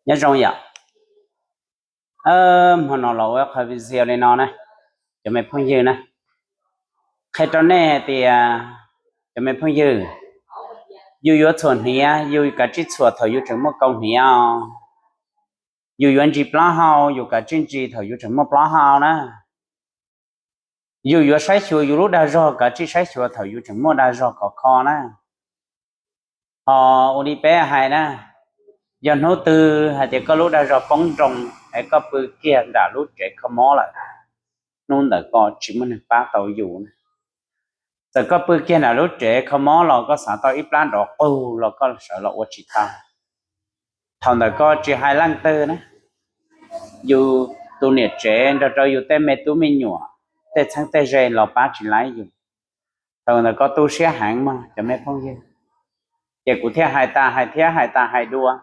Nyob zoo yom. Hmo no los ua qhov video li no na, cov me phooj ywg na, qhia rau nej hais tias, cov me phooj ywg, yus yuav txhuam hniav yus kav tsij txhuam thaum yus tseem muaj kaus hniav. Yus yuav ntsis plaub hau yus kav tsij ntsis thaum yus tseem muaj plaub hau na. Yus yuav saib xyuas yus lub dag zog kav tsij saib xyuas thaum yus tseem muaj dag zog khov kho na. Ho ua li peb hais na, yog hnub twg hais tias koj lub dag zog poob nroo es koj pw kiag nram lub tsev kho mob lawm, hnub ntawd koj tsis muaj neeg pab tau yus na. Txawm koj pw kiag nram lub tsev kho mob los koj xav tau ib plab nrov qug los koj sawv los ua tsis tau. Thaum ntawd koj tsis hais leej twg na, yus tus niam tsev nrog rau yus tej me tub me nyuam, tej txheeb tej ze los pab tsis laib yus. Thaum ntawd koj tu siab heev mog cov me phooj ywg. Ces kuv thiaj hais tas hais thiab hais tas hais dua.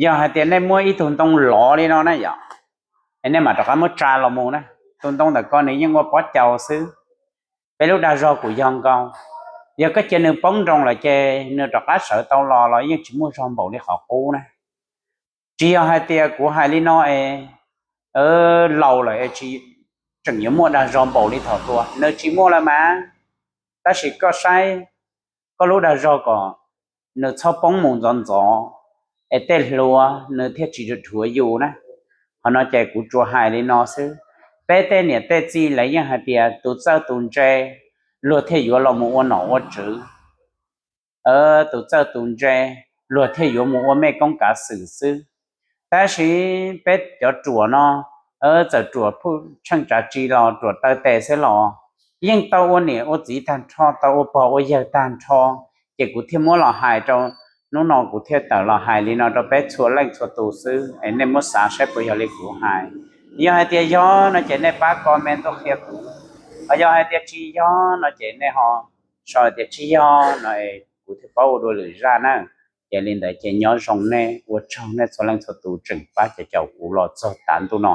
Yog hais tias nej muab ib tug ntoo lov li no na yom, es nej mam rov qab muab tsa los mus na, tus ntoo ntawm ko nws yeej ua pob caus xwb. Peb lub dag zog kuj yog nkaus, yog koj cia nws poob nroo lawm ces nws rov qab sawv tau los los yeej tsis muaj zog npaum li qhov qub na. Tsis yog hais tias kuv hais li no es laus lawm es tsis, tseem yuav muaj dag zog npaum li thaum tuaj, nws tsis muaj lawm mas. Tab sis koj saib koj lub dag zog kom nws txhob poob mus ntxov ntxov, es tej hluas nws thiaj tsis dhuav yus na. Qhov no ces kuv tsuas hais li no xwb. Peb tej niam tej txiv lawv yeej hais tias tus txawj tus ntse luag thiaj yuav los mus ua nom ua tswv. Tus txawj tus ntse luag thiaj yuav mus ua mej koob kav xwm xwb. Tab sis peb cov ruam no, txawm ruam phuj tsheej tsav tsi los ruam taw tes xwb los yeej tau ua niam ua txiv tag nrho, tau ua pog ua yawg tag nrho. Ces kuv thiaj muab los hais rau, hnub no kuv thiaj tawm los hais li no rau peb txhua leej txhua tus xwb es nej muab xav saib puas yog li kuv hais. Yog hais tias yog no ces nej pab comment tuaj qhia kuv, ho yog hais tias tsis yog no ces nej ho sau tias tsis yog no es kuv thiaj paub ua dua lwm zaj na. Ces li ntawd ces nyob zoo nej, ua tsaug nej txhua leej txhua tus tseem pab caum kuv los txog tav ntuj no.